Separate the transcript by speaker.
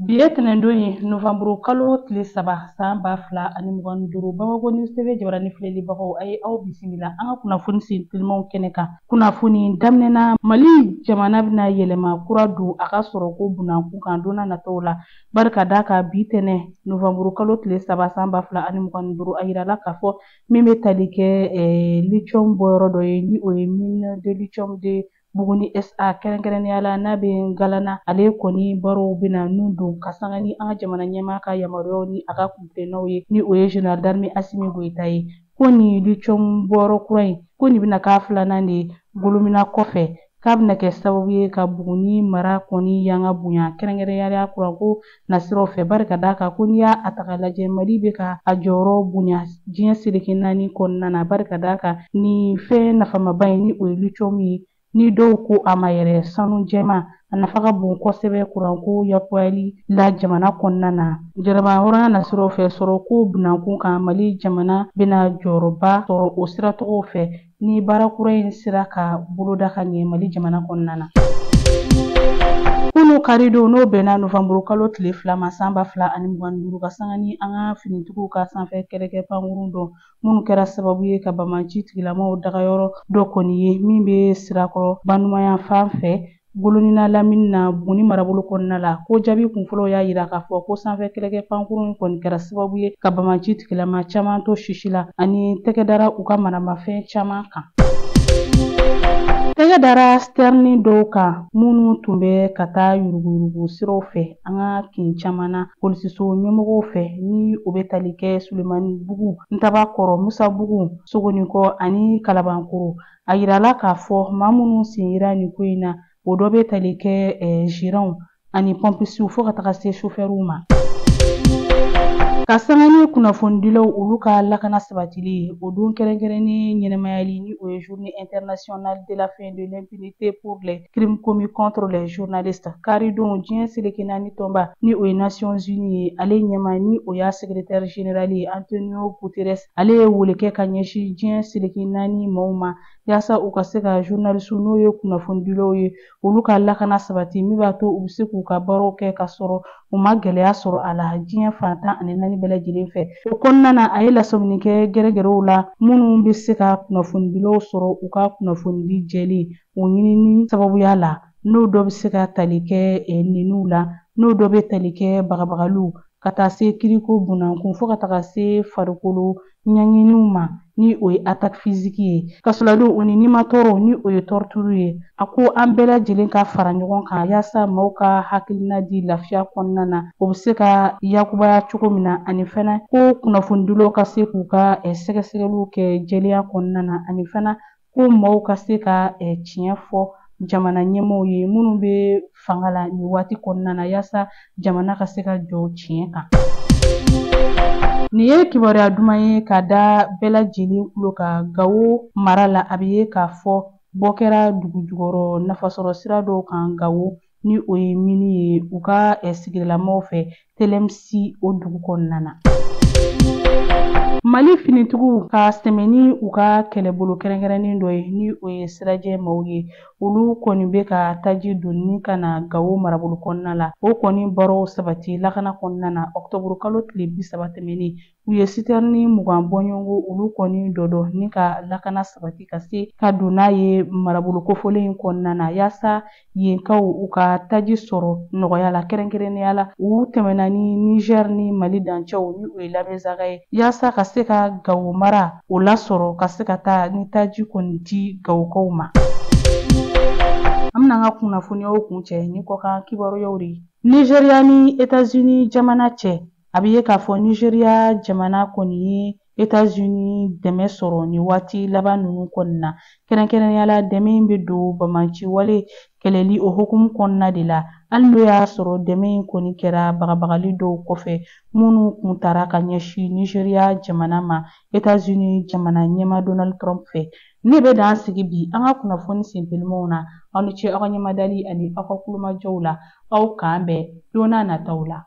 Speaker 1: Bi ye tɛnɛndon ye, novanburu kalo tile 3 san 2025. Bamako News TV jabarani filɛlibagaw, a ye aw bisimila an ka kunnafoni sen telimanw kɛnɛ kan. Kunnafoni daminɛna, Mali jamana bɛna yɛlɛma kura don a ka sɔrɔko bunakun kan don n'a nataw la. Barika d'a kan bi tɛnɛ novanburu kalo tile 3 san 2025, a yirala k'a fɔ min bɛ tali kɛ lithium bɔyɔrɔ dɔ ye, ni o ye mine de lithium de Buguni SA, kɛrɛnkɛrɛnnenya la n'a bɛ Ngalana, ale kɔni baaraw bɛna nun don ka sanga ni an ka jamana ɲɛmaa ka yamaruyaw ni a ka kuntilennaw ye, ni o ye général d'armée Assimi Goïta ye. Ko nin lithium bɔyɔrɔ kura in, ko nin bɛna k'a filanan de ye Golomina kɔfɛ, k'a bɛna kɛ sababu ye ka Buguni mara kɔni yanga bonya, kɛrɛnkɛrɛnnenya la kuranko nasiraw fɛ. Barika d'a kan ko n'i y'a ta k'a lajɛ, Mali bɛ ka a jɔyɔrɔ bonya diɲɛ seleke naani kɔnɔna na. Barika d'a kan nin fɛn nafamaba in, ni o ye lithium ye, ni dɔw ko a ma yɛrɛ sanu jɛman, a nafa ka bon kosɛbɛ kuranko yakuyali la jamana kɔnɔna na. Jɛrɛba hɔrɔnya nasiraw fɛ, sɔrɔko bunakun kan, Mali jamana bɛna jɔyɔrɔba sɔrɔ o siratɔgɔw fɛ ni baara kura in sera ka boloda ka ɲɛ Mali jamana kɔnɔna na. Kunu karidon, n'o bɛnna novanburu kalo tile 2 ma san 2025, ka sanga ni an ka finitigiw ka sanfɛ kɛlɛkɛ pankurun dɔ minnu kɛra sababu ye ka banbaanci tigilamaw dagayɔrɔ dɔ kɔni ye min bɛ Sirakɔrɔ Banumayan fan fɛ Golonina lamini na Buguni marabolo kɔnɔna la. Ko jaabi kunfɔlɔw y'a yira k'a fɔ ko sanfɛ kɛlɛkɛ pankurun kɔni kɛra sababu ye ka banbaanci tigilama caman to sisi la ani tɛgɛ dara u ka maramafɛn caman kan. Tɛgɛ dara sitɛrini dɔw kan minnu tun bɛ ka taa yuruguyurugu siraw fɛ an ka kin caman na polisiso ɲɛmɔgɔw fɛ, ni o bɛ tali kɛ Sulemanibugu, Ntabakɔrɔ, Musabugu, Sogonikɔ ani Kalabankoro. A yirala k'a fɔ maa minnu sen yera nin ko in na, o dɔ bɛ tali kɛ gérantw ani pɔmpisiw fo ka taga se sofɛriw ma. Ka sanga ni kunnafonidilaw olu ka lakana sabatili ye, o don kɛrɛnkɛrɛnnen ɲɛnɛmayali, ni o ye journée internationale de la fin de l'impunité pour les crimes commis contre les journalistes, karidon diɲɛ seleke naani tɔnba, ni o ye Nations Unies ye, ale ɲɛma, ni o y'a secrétaire général ye Antonio Guterres, ale ye wele kɛ ka ɲɛsin diɲɛ seleke naani maaw ma yaasa u ka se ka journalistes, n'o ye kunnafonidilaw ye, olu ka lakana sabati, min b'a to u bɛ se k'u ka baaraw kɛ ka sɔrɔ u ma gɛlɛya sɔrɔ a la diɲɛ fan 14 bɛɛ lajɛlen fɛ. O kɔnɔna na, a ye lasɔmini kɛ gɛrɛgɛrɛw la minnu bɛ se ka kunnafonidilaw sɔrɔ u ka kunnafonidi jɛlen o ɲinini sababuya la, n'o dɔ bɛ se ka tali kɛ niniw la, n'o dɔ bɛ tali kɛ bagabagaliw ka taa se kiriko bunakun fo ka taga se farikolo ɲɛɲiniw ma, ni o ye attaque physique ye, kasoladenw o ni nimatɔɔrɔw, ni o ye torture ye. A ko an bɛɛ lajɛlen ka fara ɲɔgɔn kan yaasa maaw ka hakilina di lafiya kɔnɔna na, o bɛ se ka yakubaya cogo min na, ani fana ko kunnafonidilaw ka se k'u ka sɛgɛsɛgɛliw kɛ jɛlenya kɔnɔna na, ani fana ko maaw ka se ka tiɲɛ fɔ jamana ɲɛmaaw ye minnu bɛ fanga la nin waati kɔnɔna na, yaasa jamana ka se ka jɔ tiɲɛ kan. Nin ye kibaruya duman ye ka da bɛɛ lajɛlen tulo kan. Gawo mara la, a bɛ ye k'a fɔ bɔ kɛra dugu jukɔrɔ nafasɔrɔ sira dɔw kan Gawo, ni o ye mini ye u ka sigidalamaw fɛ Telemsi o dugu kɔnɔna na. Mali finitigiw ka sɛmɛ ni u ka kɛlɛbolo kɛrɛnkɛrɛnnen dɔ ye, ni o ye sirajɛ maaw ye, olu kɔni bɛ ka taji donni ka na Gawo marabolo kɔnɔna la. O kɔni baaraw sabati lakana kɔnɔna na. Ɔkutɔburu kalo tile 30 tɛmɛnen, u ye sitɛrini 20 bɔɲɔgɔnko olu kɔni dɔ dɔn ni ka lakana sabati ka se ka don n'a ye marabolo kofɔlen in kɔnɔna na, yaasa yenkaw u ka taji sɔrɔ nɔgɔya la. Kɛrɛnkɛrɛnnenya la, u tɛmɛna ni Niger ni Mali dancɛw, ni o ye Lamezaga ye, yaasa ka se ka Gawo mara o lasɔrɔ ka se ka taa ni taji kɔni di Gawokaw ma. An bɛna an ka kunnafoniyaw kuncɛ ni kɔkan kibaruyaw de ye. Nigéria ni États-Unis jamana cɛ, a bɛ ye k'a fɔ Nigéria jamana kɔni ye États-Unis dɛmɛ sɔrɔ nin waati laban ninnu kɔni na. Kɛrɛnkɛrɛnnenya la, dɛmɛ in bɛ don banbaanci wale kɛlɛli o hukumu kɔnɔna de la, hali n'o y'a sɔrɔ dɛmɛ in kɔni kɛra bagabagali dɔw kɔfɛ minnu kun taara ka ɲɛsin Nigéria jamana ma États-Unis jamana ɲɛmaa Donald Trump fɛ. Ne bɛ dan sigi bi an ka kunnafoni sentelimanw na. Aw ni ce aw ka ɲɛmadali ani aw ka kulomajɔw la. Aw k'an bɛn don n'a nataw la.